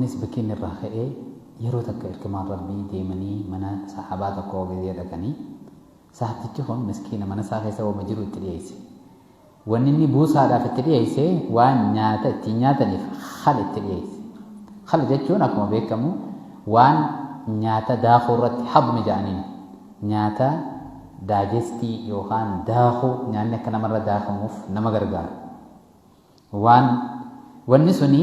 Kunis bakki inni irraa ka'ee yeroo takka ergamaan Rabbii deemanii mana sahaabaa tokkoo gizee dhaqanii sahabtichi kun miskiina mana isaa keessa wama jiru itti dhiyeesse. Wanni inni buusaadhaaf itti dhiyeesse waan nyaata ittiin nyaataniif khal itti dhiyeesse. Khal jechuun akkuma beekamu waan nyaata daakuu irratti hadmi jedhaniin nyaata daajestii yookaan daakuu nyaanni akka namarra daakamuuf nama gargaara. Waan wanni suni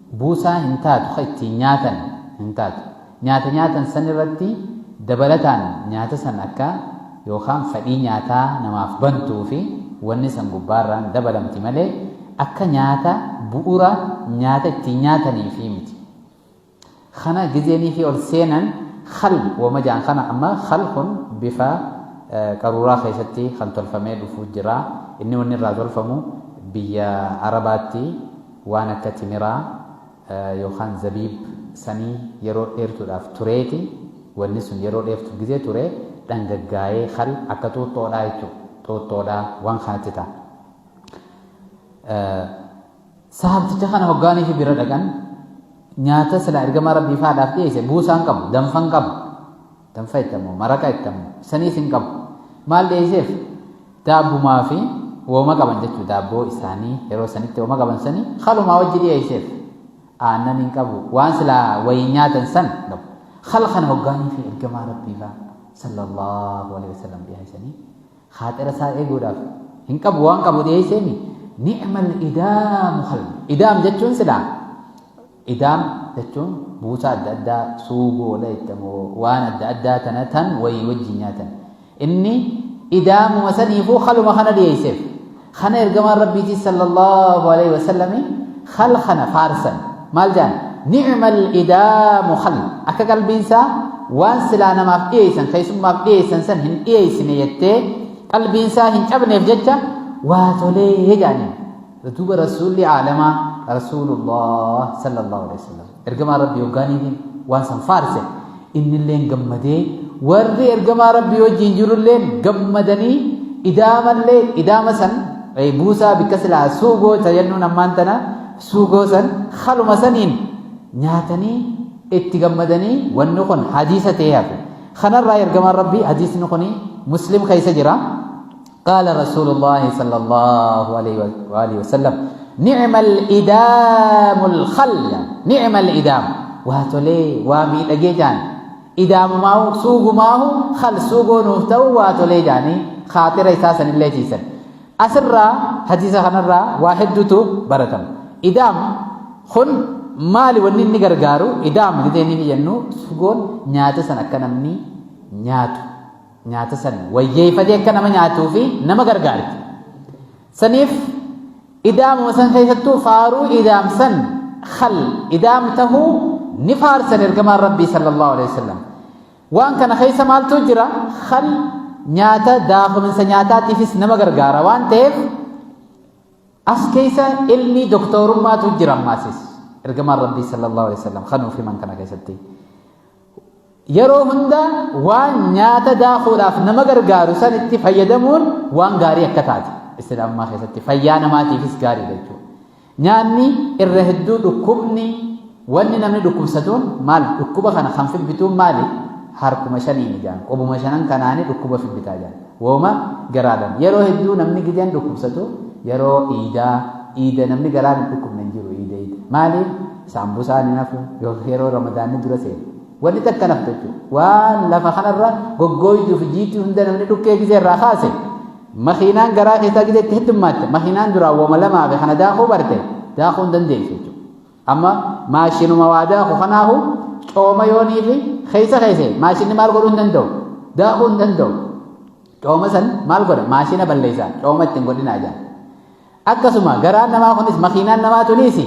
buusaa hin taatu ka ittiin nyaatan hin taatu. Nyaata nyaatan san irratti dabalataan nyaata san akka yookaan fadhii nyaataa namaaf bantuu fi wanni san gubbaarraan dabalamti malee akka nyaata bu'ura nyaata ittiin nyaatanii fi miti. Kana gizeenii fi ol seenan khal wama ja'an kana amma khal kun bifa qaruuraa keessatti kan tolfamee dhufuu jira. Inni wanni irraa tolfamu biyya Arabaatti waan akka timiraa yookaan zabiib sanii yeroo dheertuudhaaf tureeti. Wanni sun yeroo dheertuuf gizee ture dhangaggaa'ee khal akka xuuxxoodhaa jechuudha. Xuuxxoodhaa waan kanatti ta'a. Sahabticha kana hoggaanii fi bira dhaqan nyaata silaa ergamaa Rabbii faadhaaf dhiyeesse buusaa hin qabu, danfa hin qabu. Danfa ittamu, maraqa ittamu, saniis hin qabu. Maal dhiyeesseef? Daabbumaa fi wooma qaban jechuu daabboo isaanii yeroo sanitti wooma qaban sanii kalumaa wajji dhiyeesseef. Aannan hin qabu, waan silaa wayii nyaatan san qabu. Kal kana hoggaanii fi ergamaa Rabbii faa sallallahu alaihi wasallam dhiyeessanii Khaaxira isaa eeguudhaaf hin qabu waan qabu dhiyeesseemi. Ni'mal idaamu khal. Idaam jechuun silaa idaam jechuun buusaa adda addaa suugoodha jettamoo waan adda addaa tana tan wayii wajjin nyaatan. Inni idaamuma saniifuu khaluma kana dhiyeesseef. Kana ergamaan Rabbiitii sallallahu alaihi wasallami khal kana faarsan. Maal jaan? Ni'mal idaamu khal. Akka qalbiin isaa waan silaa namaaf dhiyeessan keessummaaf dhiyeessan san hin dhiyeessine jettee qalbiin isaa hin cabneef jecha waa tolee jaaniin. Duuba rasuulli aalamaa rasuulullah sallallahu alaihi wasallam ergamaan Rabbii hoggaaniitiin waan san faarse innilleen gammadee warri ergamaa Rabbii wajjiin jirulleen gammadanii idaamallee idaama san buusaa bikka silaa suugoo ta jennuun ammaan tana suugoo san haluma saniin nyaatanii itti gammadanii wanni kun hadiisa ta'ee hafe. Kanarraa ergamaan Rabbii hadiisni kun Muslim keessa jira. قال رسول الله صلى الله عليه وآله وسلم نعم الإدام الخل نعم الإدام واتولي وامي جان إدام ماهو سوق ماهو خل سوق نوفتو واتولي جاني خاطر إساسا اللي جيسا أسرى حديث خنرى واحد دوتو برتم إدام خن maali wanni inni gargaaru idaam gidee ni jennu sugoon nyaata san akka namni nyaatu nyaata san wayyeeffatee akka nama nyaatuu fi nama gargaarti. Saniif idaamuma san keessattuu faaruu idaam san khal idaam tahuu ni faarsan ergamaan Rabbii sallallahu alaihi wasallam. Waan kana keessa maaltu jira? Khal nyaata daakuminsa nyaataatiifis nama gargaara waan ta'eef as keessa ilmi doktorummaatu jira ammaasis ergamaan Rabbii sallallahu alaihi wasallam kanuuf himan kana keessatti. Yeroo hunda waan nyaata daakuudhaaf nama gargaaru sanitti fayyadamuun waan gaarii akka taate islaamummaa keessatti fayyaa namaatiifis gaariidha jechuudha. Nyaanni irra hedduu dhukkubni wanni namni dhukkubsatuun maal dhukkuba kana kan fibbituun maali harkuma shaniini jaan qubuma shanan kanaani dhukkuba fibbitaa jaan wooma garaadhaan yeroo hedduu namni gideen dhukkubsatu yeroo iidaa iida namni garaan hin dhukkubne hin jiru iida iida maaliif saambusaan hin hafu yookiin yeroo ramadaanni dura seenu Wanni takka naftu jechuudha. Waan lafa kanarra goggooytuu fi jiituu hunda namni dhukkee gisee irraa kaase makiinaan garaa keessaa gisee itti heddummaatte makiinaan duraan wama lamaa fi kana daakuu barte daakuu hin dandeessu jechuudha. Amma maashinuma waa daaku kanaahu cooma yoonii fi keessa keesse maashinni maal godhuu hin danda'u daakuu hin danda'u. Cooma san maal godha maashina balleessa cooma ittiin godhinaa jedha. Akkasuma garaan namaa kunis makiinaan namaa tunis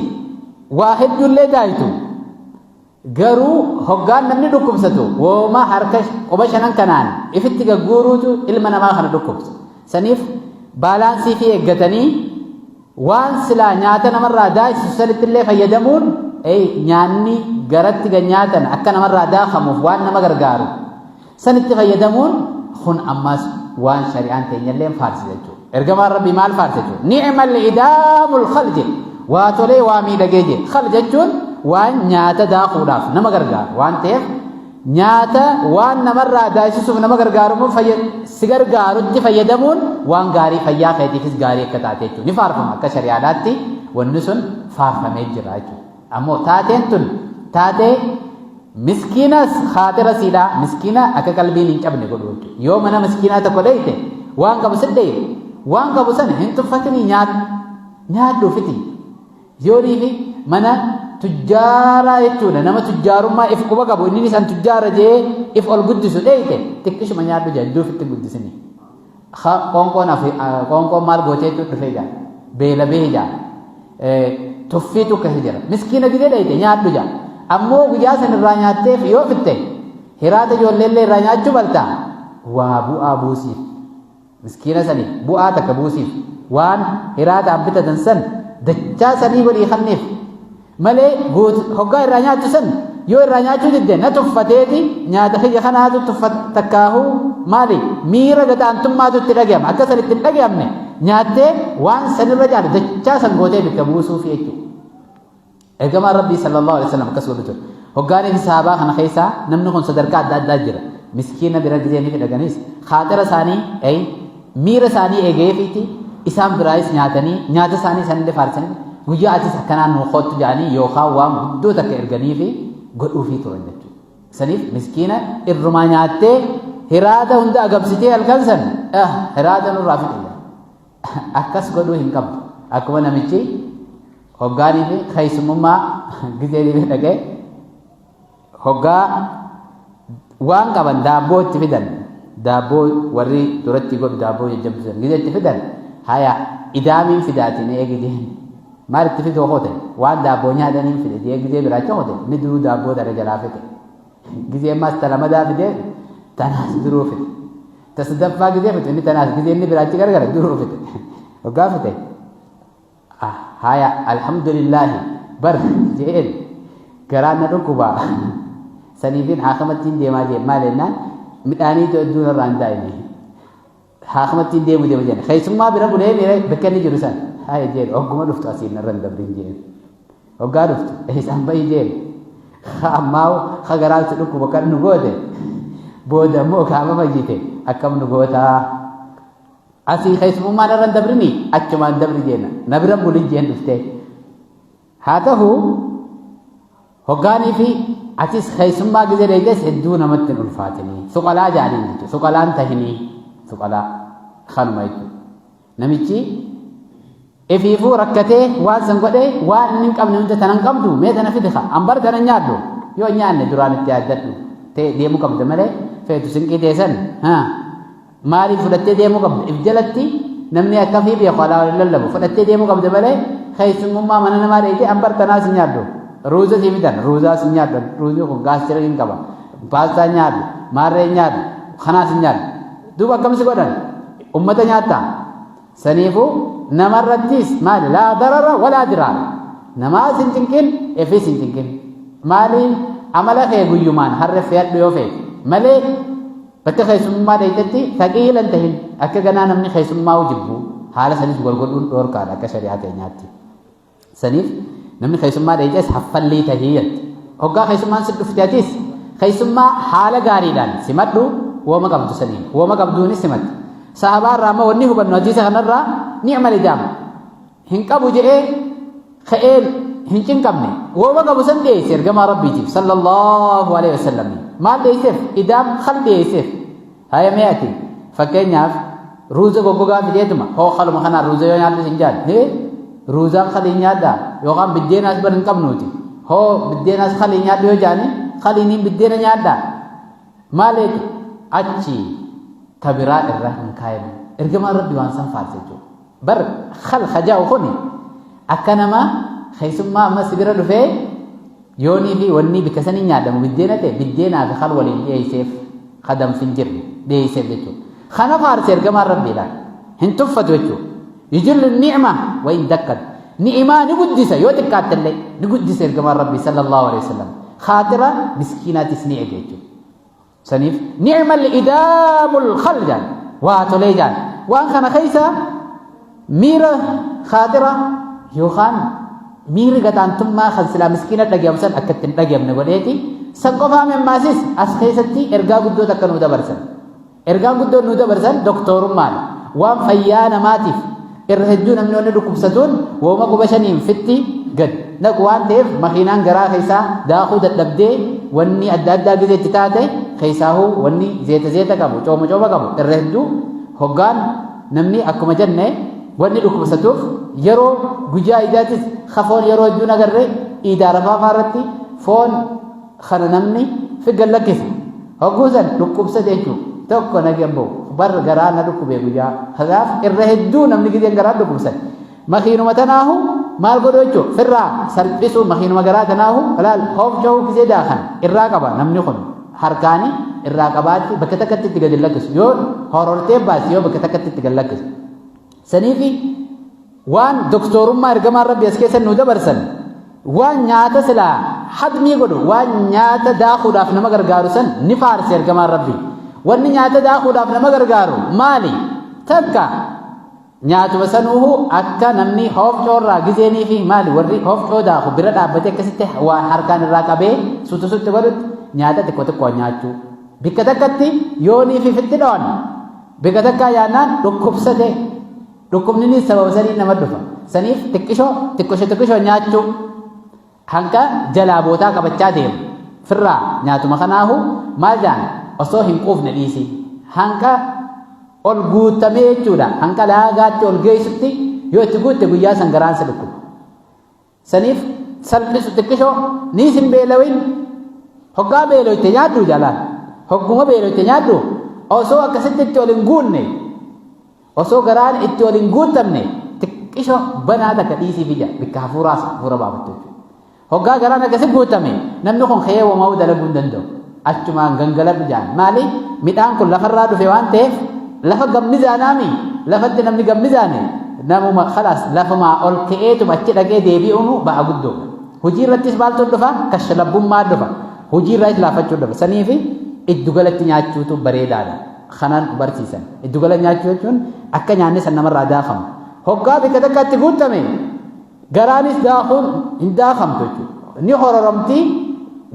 waa hedduullee daayitu. Garuu hoggaan namni dhukkubsatu wooma harka quba shanan kanaan ifitti gagguuruutu ilma namaa kana dhukkubsa. Saniif baalaansii fi eeggatanii waan silaa nyaata namarraa daayisisu sanitti illee fayyadamuun nyaanni garatti gan nyaatan akka namarraa daakamuuf waan nama gargaaru sanitti fayyadamuun kun ammas waan shari'aan teenyallee faarsi jechuudha. Ergamaan Rabbii maal faarse jechuudha? Ni'mal idaamul khal jedhe. Waa tolee waa miidhagee jedhe. Khal jechuun waan nyaata daakuudhaaf nama gargaaru waan ta'eef nyaata waan namarraa daasisuuf nama gargaaru immoo si gargaarutti fayyadamuun waan gaarii fayyaa keetiifis gaarii akka taate jechuudha. Ni faarfama akka shari'aadhaatti wanni sun faarfamee jira jechuudha. Ammoo taateen tun taatee miskiinas khaatira siidhaa miskiina akka qalbiin hin cabne godhu jechuudha. Yoo mana miskiinaa tokko dheeyte waan qabu si dheeyte waan qabu sana hin tuffatinii nyaadhu nyaadhu fiti. Yoonii fi mana tujjaaraa jechuudha nama tujjaarummaa if quba qabu inni san tujjaara jee if ol guddisu dheeyte xiqqishuma nyaadhu jee hedduu ofitti guddisini. Qoonqoon qoonqoon maal gooteetu dhufee jaa beela bee jaa tuffiitu akkasi jira miskiina gidee dheeyte nyaadhu jaa ammoo guyyaa san irraa nyaatteef yoo fitte hiraata ijoolleellee irraa nyaachuu baltaa waa bu'aa buusiif. Miskiina saniif bu'aa takka buusiif waan hiraataan bitatan san dachaa sanii godhii kanniif malee hoggaa irraa nyaattu san yoo irraa nyaachuu didde na tuffateeti nyaata kiyya kanaatu tuffat takkaahuu maali miira gadaantummaatu itti dhagayama akka san itti hin dhagayamne nyaattee waan sanirra caalu dachaa san gootee bikka buusuufi jechuudha. Ergamaan Rabbii sallallahu alaihi wasallam akkas godhu ture. Hoggaanii fi sahabaa kana keessaa namni kun sadarkaa adda addaa jira. Miskiina bira gizee ni fidhaganis kaaxira isaanii ay miira isaanii eegeefiiti isaan biraayis nyaatanii nyaata isaanii isaanillee faarsanii guyyaa atis akkanaan nuu koottu jedhanii yookaan waan guddoo takka erganii fi godhuufii turan jechuudha. Saniif miskiina irrumaa nyaattee hiraata hunda agabsitee halkan san hiraata nurraa fixe. Akkas godhuu hin qabdu. Akkuma namichi hoggaanii fi keessummummaa gizee dhibee dhaqee hoggaa waan qaban daabboo itti fidan daabboo warri duratti godhu daabboo jajjabdu san gizee itti fidan haya idaamiin fidaatiin eegi jeen maal itti fiduu hote waan daabboo nyaataniin fide jee gizee biraacha hote ni duruu daabboo tana jalaa fite gizee ammaas tana madaa fidee tanaas duruu fite Ta sadaffaa gizee fixu inni tanaas gizee inni biraa achi gargara duruu fixe. Hoggaa fixe. Haya alhamdulillaahi bar jeen garaan na dhukkuba. Saniifin haakamattiin deemaa jeen maal jennaan midhaaniitu hedduu narraa hin daa'ime. Haakamattiin deemu deema jeen. Keessummaa bira bulee bira bakka inni jiru san. Haya jeen hogguma dhuftu asiin narra hin dabrin jeen. Hoggaa dhuftu eessaan bahi jeen. Ammaa ka garaan si dhukkuba kan nu goote booda immoo kaama fayyite akkam nu gootaa. Asii keessummaa narra hin dabrini achumaan dabri jenna. Na bira bulin jeen dhuftee. Haa ta'u hoggaanii fi atis keessummaa gizee dheeytes hedduu namatti hin ulfaatinii. Suqalaa jaaniin jechuudha. Suqalaan tahinii. Suqalaa kanuma jechuudha. Namichi ifiifuu rakkatee waan san godhee waan inni hin qabne hunda tanan qabdu mee tana fidi kaa an bar tana nyaadhu yoo nyaanne duraan itti yaaddadhu ta'e deemuu qabda malee feetu sinqii teessan maaliif fudhattee deemuu qabda if jalatti namni akka fi beeku alaa waliin lallabu fudhattee deemuu qabda malee keessummummaa mana namaa dheeytee an bar tanaas hin nyaadhu ruuza sii fidan ruuzaas hin nyaadhu ruuzii kun gaastira hin qaba paastaa nyaadhu maarree nyaadhu kanaas hin nyaadhu duuba akkam si godhan ummata nyaatta saniifuu namarrattis maali laa darara walaa diraara namaas hin cinqin efiis hin cinqin maali amala kee guyyumaan harre fe'adhu yoo feete malee bakka keessummaa dheeytetti thaqiila hin tahin akka ganaa namni keessummaa jibbu haala sanis wal godhuun dhoorkaadha akka shari'aa teenyaatti. Saniif namni keessummaa dheeyxes haffallii tahii jette. Hoggaa keessummaan si dhufte atis keessummaa haala gaariidhaan simadhu wooma qabdu saniin wooma qabduunis simatte. Sahabaa irraa ammoo wanni hubannu hadiisa kanarraa ni'ma lidaam hin qabu je'ee ka'ee hin cinqamne wooma qabu san dhiyeesse ergamaa rabbiitiif sallallahu alaihi wasallam maal dhiyeesseef idaam khal dhiyeesseef haya mee ati fakkeenyaaf Ruuza goggogaa fideetuma hoo kaluma kanaan ruuza yoo nyaadhu sin jaal hee ruuzaan kalii nyaadhaa yookaan biddeenaas bar hin qabnuuti hoo biddeenaas kalii nyaadhu yoo jaani kaliiniin biddeena nyaadhaa maaleeti achi tabiraa irra hin kaayamu ergamaan rabbi waan san faarse jechuudha bar kal kajaa'u kuni akka nama keessummaa amma si bira dhufee yoonii fi wanni bikka sanii nyaadamu biddeena ta'e biddeenaa fi kal waliin dhiyeesseef kadamfi hin jirre dhiyeesseef jechuudha. Kana faarse ergamaan Rabbiidhaan hin tuffatu jechuudha. Yujillu ni'ma wa in dakkat. Ni'imaa ni guddisa yoo xiqqaatte illee ni guddisa ergamaan Rabbii sallallahu alaihi wasallam. Khaatira miskiinaatis ni eege jechuudha. Saniif ni'mal idaamul khal jaan waa tolee jaan waan kana keessa miira khaatira yookaan Miirri gadaantummaa kan silaa miskiina dhagayamu san akka ittiin dhagayamne godheeti. San qofaa ammaasis as keessatti ergaa guddoo takka nuu dabarsan. Ergaan guddoon nuu dabarsan doktorummaadha. Waan fayyaa namaatiif irra hedduu namni wanni dhukkubsatuun wooma quba shaniin fitti gad naqu waan ta'eef, makiinaan garaa keessaa daakuu dadhabdee wanni adda addaa gizee itti taate, keessaahuu wanni zeeta zeeta qabu, cooma cooma qabu, irra hedduu hoggaan namni akkuma jenne wanni dhukkubsatuuf yeroo guyyaa iidaatis kafoon yeroo hedduun agarre iidaa rafaafaa irratti foon kana namni figgan lakkisa. Hogguu san dhukkubsate jechuudha. Tokko nageen bahu bar garaa na dhukkubee guyyaa kanaaf irra hedduu namni gizeen garaa dhukkubsate makiinuma tanaahu maal godhu jechuudha? Firraa salphisuu. Makiinuma garaa tanaahu laal hoofca'uu gisee daakan irraa qaba. Namni kun harkaani irraa qabaatti bakka takkatti itti gadi lakkisu, yoo horortee baasi, yoo bakka takkatti itti gad lakkisu. Saniifi waan doktorummaa ergamaan Rabbi as keessa nu dabarsan, waan nyaata silaa hadmii godhu, waan nyaata daakuudhaaf nama gargaaru san ni faarse ergamaan Rabbi. Wanni nyaata daakuudhaaf nama gargaaru maali? Takka nyaatuma sanuuhu akka namni hoofcoorraa gizeenii fi maali, warri hoofcoo daaku bira dhaabbatee akkasitti waa harkaan irraa qabee suutu suutti godhutti nyaata xiqqoo xiqqoo nyaachuu. Bikka takkatti yoonii fi fitti dhawan bikka takkaa yaannaan dhukkubsate, dhukkubni sababa sanii nama dhufa. Saniif xiqqishoo xiqqisho xiqqishoo nyaachuu hanqa jalaa bootaa qabachaa deemu. Firraa nyaatuma kanaahu maal jaan, osoo hin quufne dhiisi, hanqa ol guutamee jechuudha. Hanqa laagaatti ol geessutti yoo itti guutte, guyyaa san garaan si dhukkuba. Saniif salphisu xiqqishoo, niis hin beelawin. Hoggaa beeloyte nyaadhu jalaan, hogguma beeloyte nyaadhu. Osoo akkasitti itti ol hin guunne, osoo garaan itti ol hin guutamne, xiqqisho banaa takka dhiisii fija, bikka hafuuraas hafuura baafattu jechuudha. Hoggaa garaan akkasi guutame, namni kun ka'ee wamaa'uu dalaguu hin danda'u. Achumaan gangaladhu jaan. Maali? Midhaan kun lafarraa dhufe waan ta'eef lafa gammizaanaami. Lafatti namni gammizaane namuma khalaas lafumaa ol ka'eetuma achi dhaqee deebi'uunu ba'a guddoodha. Hojii irrattis maaltu dhufa? Kashlabbummaa dhufa. Hojii irraas laafachuu dhufa. Saniifi iddugalatti nyaachuutu bareedaadha. Kanaan barsiisan. Iddugala nyaachuu jechuun akka nyaanni san namarraa daakamu. Hoggaa bikka takkaatti guutame, garaanis daakuun hin daakamtu jechuudha. Ni hororamti,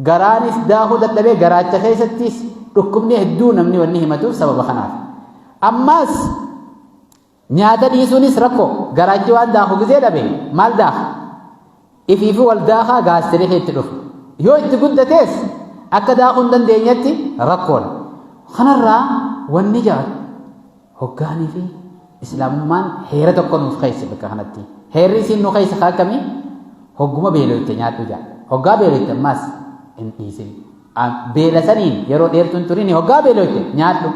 garaanis daakuu dadhabee garaacha keessattis dhukkubni hedduu namni wanni himatuuf sababa kanaaf. Ammaas nyaata dhiisuunis rakkoo. Garaachi waan daaku gizee dhabe maal daaka? Ifiifi wal daakaa gaastirii itti dhufa. Yoo itti guddatees akka daakuu hin dandeenyetti rakkoodha. Kanarraa wanni jaatu hoggaanii fi islaamummaan heera tokko nuuf keessa bakka kanatti. Heerri isiin nu keessa akkamii? Hogguma beeloyte nyaadhu jaa. Hoggaa beeloyte ammaas hin dhiisin. Beela saniin yeroo dheertuun turini, hoggaa beeloyte nyaadhu.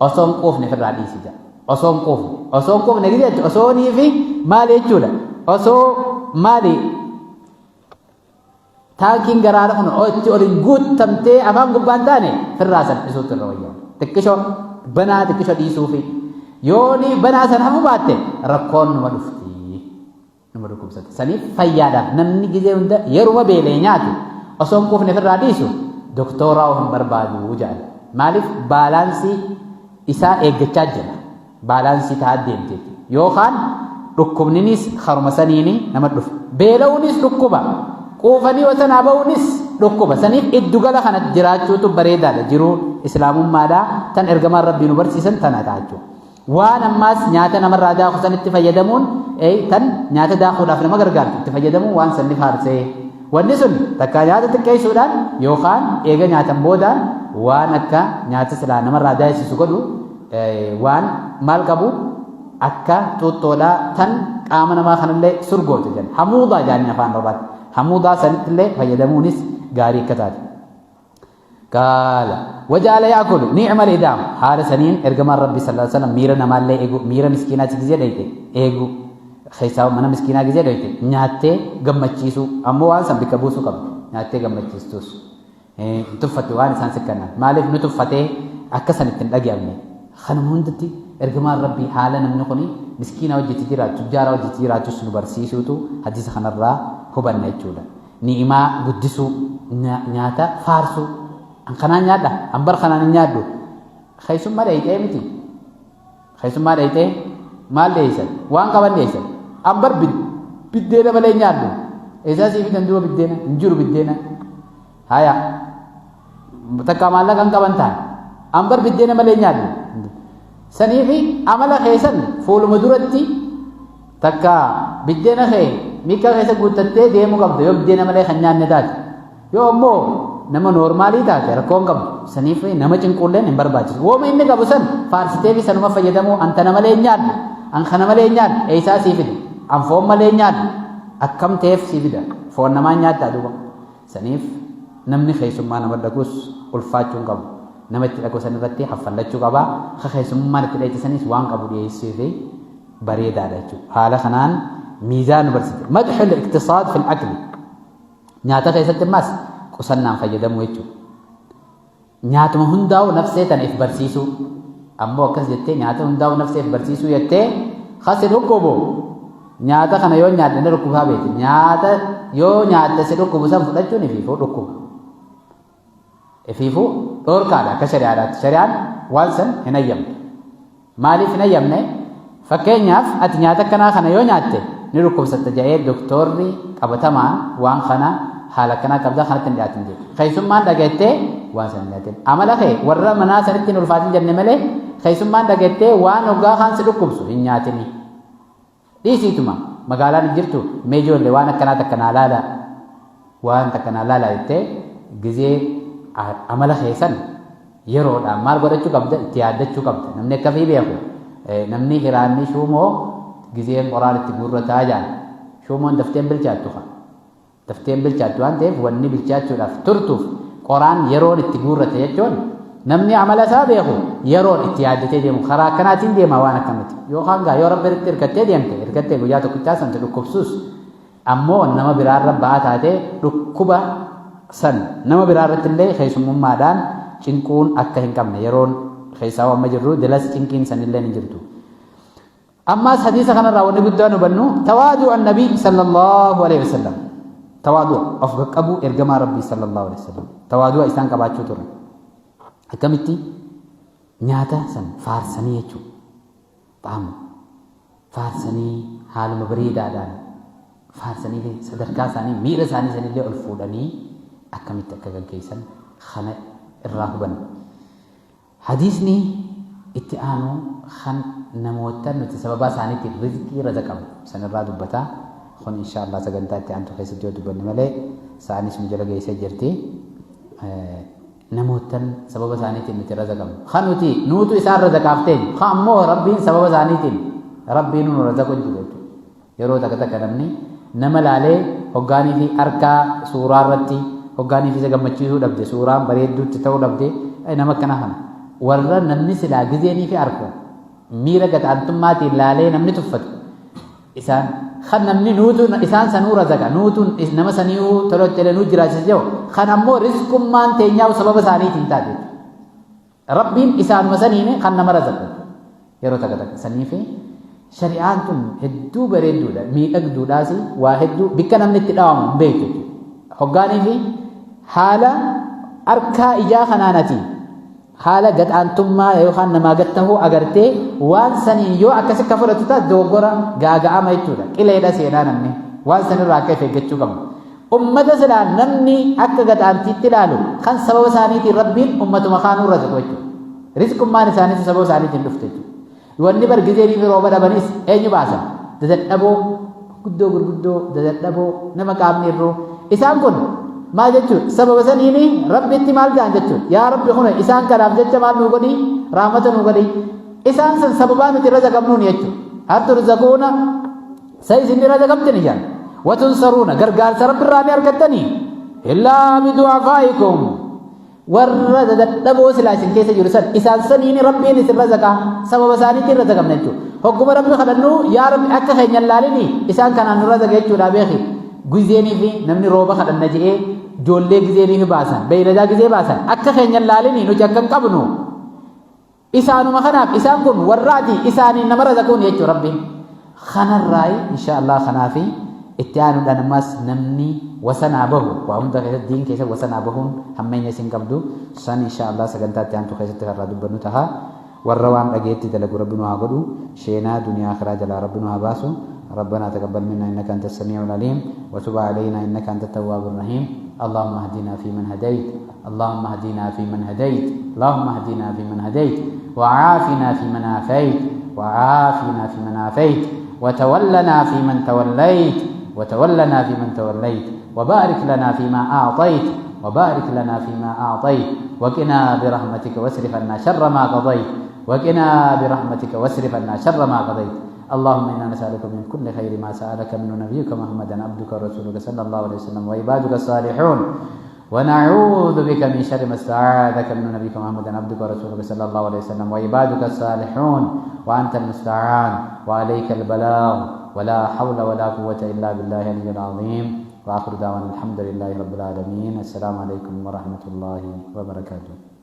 Osoo hin quufne ofirraa dhiisi jaa. Osoo hin quufne. Osoo hin quufne jechuudha. Osoo fi maali jechuudha? Osoo maali? Taankiin garaa kun itti ol hin guuttamtee afaan gubbaan taane firraa salphisuutu irra wayyaa. Xiqqishoo banaa xiqqishoo dhiisuufi. Yoo ni banaa san hafu baatte, rakkoon numa dhufti. Numa dhukkubsata. Saniif fayyaadhaaf namni gizee hunda yeruma beelee nyaatu, osoo hin quufne ofirraa dhiisu, doktooraa hin barbaadu jedhan. Maaliif? Baalaansii isaa eeggachaa jira. Baalaansii ta'aa deemte jechuudha. Yookaan dhukkubninis haruma saniini nama dhufa. Beela'uunis dhukkuba. Quufanii wasanaa ba'uunis dhukkuba. Saniif iddugala kana jiraachuutu bareedaadha. Jiruu islaamummaadhaa tan ergamaan Rabbii nu barsiisan tana ta'a jechuudha. Waan ammaas nyaata namarraa daaku sanitti fayyadamuun, tan nyaata daakuudhaaf nama gargaartu itti fayyadamuun waan sanni faarsee. Wanni sun takkaa nyaata xiqqeessuudhaan yookaan eega nyaatan boodaan waan akka nyaata silaa namarraa daayisisu godhu, waan maal qabu akka xuuxxoodhaa tan qaama namaa kanallee surgootu jedhan. Hamuudaa jaaniin afaan Arabaatti. Hamuudaa sanitti illee fayyadamuunis gaarii akka taate. قال وجعل يأكل نعم الإدام. Haala saniin ergamaan Rabbi صلى الله عليه وسلم miira namaallee eegu, miira miskiinaatti gizee dhoyte eegu, keessaa mana miskiinaa gizee dhoyte nyaattee gammachiisuu. Ammoo waan san bikka buusuu qabdu. Nyaattee gammachiistus hin tuffatte waan isaan sikkannan. Maaliif nu tuffatee akka san ittiin dhaga'amne? Kanuma hundatti ergamaan Rabbii haala namni kuni miskiinaa hojjeti jiraachuu, tujjaaraa hojjeti jiraachuus nu barsiisuutu hadiisa kanarraa hubanna jechuudha. Ni'imaa guddisuu, nyaata faarsuu. An kanaan nyaadha, an bar kanaan hin nyaadhu. Keessummaa dheeyxee miti. Keessummaa dheeyxee maal dheeysan? Waan qaban dheeysan. An bar Biddeena malee hin nyaadhu. Eessaa sii fidan duuba biddeena? Hin jiru biddeena. Haya. Takka maallaqa hin qaban ta'an. An bar biddeena malee hin nyaadhu. Saniifi amala keessan fuuluma duratti takka biddeena kee miika keessa guuttattee deemuu qabda yoo biddeena malee kan nyaanne taate. Yoo ammoo nama noormaalii taate rakkoo hin qabdu. Saniif nama cinquulleen hin barbaachisu. Wooma inni qabu san faarsitee fi sanuma fayyadamuu an tana malee hin nyaadhu. An kana malee hin nyaadhu. Eessaa sii fida? An foon malee hin nyaadhu. Akkam ta'eef sii fida? Foon namaa nyaattaa duuba. Saniif namni keessummaa nama dhaqus ulfaachuu hin qabu. Nama itti dhaqu san irratti haffallachuu qaba. Ka keessummaan itti dhayte sanis waan qabu dhiyeessuu fi bareedaadha jechuudha. Haala kanaan miizaan nu barsiise. Madxul iqtisaad fil akli. Nyaata keessatti ammas qusannaan fayyadamuu jechuudha. Nyaatuma hundaa'u nafsee tana if barsiisuu. Ammoo akkas jettee nyaata hundaa'u nafsee if barsiisuu jettee kasi dhukkubu. Nyaata kana yoo nyaadhe na dhukkubaa beekti. Nyaata yoo nyaatte si dhukkubu san fudhachuun ifiifuu dhukkuba. Ifiifuu dhoorkaadha akka shari'aadhaatti. Shari'aan waan san hin hayyamtu. Maaliif hin hayyamne? Fakkeenyaaf ati nyaata akkanaa kana yoo nyaatte ni dhukkubsatta jedhee doktoorri qabatamaan waan kana haala akkanaa qabda kanatti hin dhiyaatin jedhe. Keessummaan dhageettee waan san hin nyaatin. Amala kee warra manaa sanitti hin ulfaatin jenne malee keessummaan dhageettee waan hoggaa kaan si dhukkubsu hin nyaatini. Dhiisiituma magaalaan hin jirtu mee ijoollee waan akkanaa takka naa laalaa waan takka naa laalaa jettee gizee amala keessan yeroodhaan maal godhachuu qabda itti yaaddachuu qabda namni akka fi beeku namni hiraanni shuumoo gizeen qoraan itti guurrataa jaan shuumoon dafteen bilchaattu ka Dafteen bilchaattu waan ta'eef wanni bilchaachuudhaaf turtuuf qoraan yeroon itti guurrate jechuun namni amala isaa beeku yeroon itti yaaddatee deemu karaa akkanaatiin deema waan akkamiti yookaan gaa yoo rabbi irratti hirkattee deemte hirkattee guyyaa tokkichaa san si dhukkubsuus ammoo nama biraarra ba'aa taatee dhukkuba san nama biraarratti illee keessummummaadhaan cinquun akka hin qabne yeroon keessaa amma jirru dilas cinqiin sanillee hin jirtu. Ammaas hadiisa kanarraa wanni guddaan hubannu tawaaduu annabii sallallahu alaihi wasallam. Tawaaduu of qaqqabuu ergamaa rabbii sallallahu alaihi wasallam. Tawaaduu isaan qabaachuu turan. Akkamitti nyaata san faarsanii jechuudha. Xaamu faarsanii haaluma bareedaadhaan faarsanii fi sadarkaa isaanii miira isaanii sanillee ol fuudhanii akkamitti akka gaggeessan kana irraa hubanna. Hadiisni itti aanu kan namoottan nuti sababaa isaaniitiin rizqii razaqamnu san irraa dubbata. Kun inshaa Allah sagantaa itti aantu keessatti yoo dubbanne malee sa'anis nu jala geessee jirti. Namoottan sababa isaaniitiin nuti razaqamnu. Kan nuti nuutu isaan razaqaaf teenyu. Kan ammoo Rabbiin sababa isaaniitiin Rabbiin nu razaqu jiru jechuudha. Yeroo takka takka namni nama laalee hoggaanii fi harkaa suuraa irratti hoggaanii fi isa gammachiisuu dhabde suuraan bareedduutti ta'uu dhabde nama akkana kana warra namni silaa gizeenii fi arku miira gad-aantummaatiin laalee namni tuffatu isaan kan namni nuutu isaan sanuu razaqa nuutu nama saniihu tolochere nuu jiraachisa jedhu kan ammoo rizqummaan teenyaa'u sababa isaaniitiin taate Rabbiin isaanuma saniin kan nama razaqu yeroo takka takka saniifi shari'aan tun hedduu bareedduudha miidhagduudhaas waa hedduu bikka namni itti dhawamu hin beektu jechuudha. Hoggaaniifi haala arkaa ijaa kanaanati haala gadhaantummaa yookaan namaa gad tahuu agartee waan saniin yoo akkasi ka fudhatu taate dogoggora gaaga'ama jechuudha. Qileedha seenaa namni waan sanirraa akka of eeggachuu qabna. Ummata silaa namni akka gad aantiitti ilaalu kan sababa isaaniitiin Rabbiin ummatuma kaanuu razaqu jechuudha. Rizqummaan isaaniitu sababa isaaniitiin dhufte jechuudha. Wanni bar gizeenii fi rooba dhabanis eenyu baasan? Dadadhaboo, guddoo gurguddoo, dadadhaboo, nama qaamni irruu. Isaan kun maal jechuudha? Sababa saniini Rabbitti maal jedhan jechuudha? Yaa Rabbi kun isaan kanaaf jecha maal nuu godhi? Rahmata nuu godhi. Isaan san sababaa nuti razaqamnuuni jechuudha. Hal turzaquuna Sa isin ni razaqamtani jedhan. Watunsaruuna gargaarsa Rabbi irraa ni argattanii? Illaa bidu'afaa'ikum. Warra dadadhaboo silaa isin keessa jiru san isaan saniin Rabbiin isin razaqaa sababa isaaniitiin razaqamna jechuudha. Hogguma Rabbi kadhannu yaa Rabbi akka keenya hin laalini isaan kanaan nu razaqa jechuudha beeki. Gizeenii fi namni rooba kadhanna je'ee ijoollee gizeenii fi baasan beeyladaa gizee baasan akka keenya hin laalini nuti akka hin qabnu. Isaanuma kanaaf isaan kun warraati isaaniin nama razaquun jechuu Rabbiin. Kanarraayi insha Allah kanaafi itti aanuudhaan ammas namni wasanaa bahu waa hunda keessatti diin keessa wasanaa bahuun hammeenya isin qabdu san insha Allah sagantaa itti aantu keessatti kan irraa dubbannu taha. Warra waan dhageetti dalagu Rabbi nu haa godhu. Sheenaa duniyaa akiraa jalaa Rabbi nu haa baasu. ربنا تقبل منا إنك أنت السميع العليم وتب علينا إنك أنت التواب الرحيم. اللهم اهدنا فيمن هديت، اللهم اهدنا فيمن هديت، اللهم اهدنا فيمن هديت، وعافنا فيمن عافيت، وعافنا فيمن عافيت، وتولنا فيمن توليت، وتولنا فيمن توليت، وبارك لنا فيما أعطيت، وبارك لنا فيما أعطيت، وقنا برحمتك واصرف عنا شر ما قضيت، وقنا برحمتك واصرف عنا شر ما قضيت. اللهم إنا نسألك من كل خير ما سألك منه نبيك محمد عبدك ورسولك صلى الله عليه وسلم وعبادك الصالحون، ونعوذ بك من شر ما استعاذك منه نبيك محمد عبدك ورسولك صلى الله عليه وسلم وعبادك الصالحون، وأنت المستعان وعليك البلاغ، ولا حول ولا قوة إلا بالله العلي العظيم. وآخر دعوانا الحمد لله رب العالمين. السلام عليكم ورحمة الله وبركاته.